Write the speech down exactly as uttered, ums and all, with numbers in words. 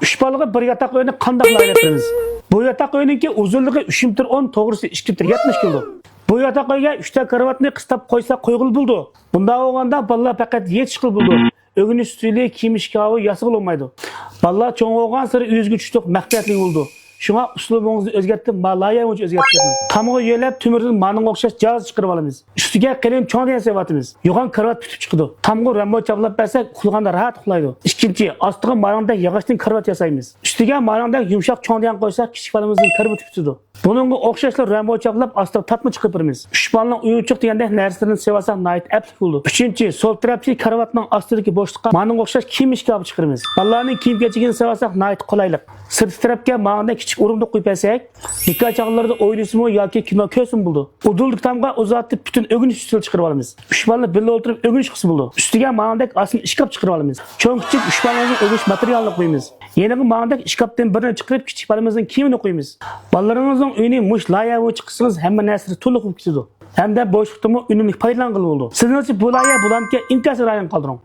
ئۈچ بالىغا بىر ياتاق ئۆينى قانداق لايىھەلەپ بېرىمىز؟ بۇ ياتاق ئۆينىڭكى ئۇزۇنلۇقى ئۈچ مېتىر ئون، توغرىسى ئىككى مېتىر يەتمىش كېلىدۇ. بۇ ياتاق ئۆيگە ئۈچتە كارىۋاتنى قىستاپ قويسا قويغىلى بولىدۇ. بۇنداق بولغاندا بالىلار پەقەت يېتىشقىلى بولىدۇ. ئۆگىنىش ئۈستىلى، كىيىم ئىشكاپى ياسىغىلى بولمايدۇ. بالىلار چوڭ بولغان سېرى ئۆزىگە چۈشتۇق مەخپىيەتلىك بولىدۇ. شۇڭا ئۇسلۇبىڭىزنى ئۆزگەرتىپ، ما لايىھەڭىزنى ئۆزگەرتىپ بېرىڭ. تامغا يۆلەپ تۆمۈردىن مانىڭغا ئوخشاش جاھاز چىقىرىۋالىمىز. ئۈستىگە قېلىن چوڭ دېگەن سېلىۋاتىمىز. يوغان كارىۋات پۈتۈپ چىقىدۇ. تامغا رامبو چاپلاپ بەرسەك ئۇخلىغاندا راھەت ئۇخلايدۇ. ئىككىنچى، ئاستىغا مانىڭدەك ياغاچتىن كارىۋات ياسايمىز. ئۈستىگە مانىڭدەك يۇمشاق چوڭ دېگەن قويساق كىچىك بالىمىزنىڭ كارىۋىتى پۈتىدۇ. بۇنىڭغا ئوخشاشلا رامبو چاپلاپ ئاستىغا تاتما چىقىرىپ بېرىمىز. ئۈچ بالىنىڭ ئويۇنچۇق دېگەندەك نەرسىلىرىنى سېلىۋالساق ناھايىتى ئەپلىك بولىدۇ. ئۈچىنچى، سول تەرەپتىكى كارىۋاتنىڭ ئاستىدىكى بوشلۇققا مانىڭغا ئوخشاش كىيىم ئىشكاپى چىقىرىمىز. بالىلارنىڭ كىيىم كېچىكىنى سېلىۋالساق ناھايىتى قولايلىق. سىرتقى تەرەپكە ماڭىدەك كىچىك ئورۇندۇق قويۇپ بەرسەك، نىكاھ چاغلىرىدا ئوينىسىمۇ ياكى كىنو كۆرسىمۇ بولىدۇ. ئۇدۇلدىكى تامغا ئۇزارتىپ پۈتۈن ئۆگىنىش ئۈستىلى چىقىرىۋالىمىز. ئۈچ بالىنى بىللە ئولتۇرۇپ ئۆگىنىش قىلسا بولىدۇ. ئۈستىگە ماڭىدەك ئاسما ئىشكاپ چىقىرىۋالىمىز. چوڭ كىچىك ئۈچ بالىنىڭ ئۆگىنىش ماتېرىيالىنى قويىمىز. يەنىغا ماڭىدەك ئىشكاپتىن بىرنى چىقىرىپ كىچىك بالىمىزنىڭ كىيىمىنى قويىمىز. بالىلىرىڭىزنىڭ ئۆيىنى مۇشۇ لايىھە بويىچە قىلسىڭىز ھەممە نەرسىلىرى تولۇق بولۇپ كېتىدۇ. ھەمدە بوشلۇقتىنمۇ ئۈنۈملۈك پايدىلانغىلى بولىدۇ. سىزنىڭچە بۇ لايىھە بولامدىكەن؟ ئىنكاس رايىنى قالدۇرۇڭ.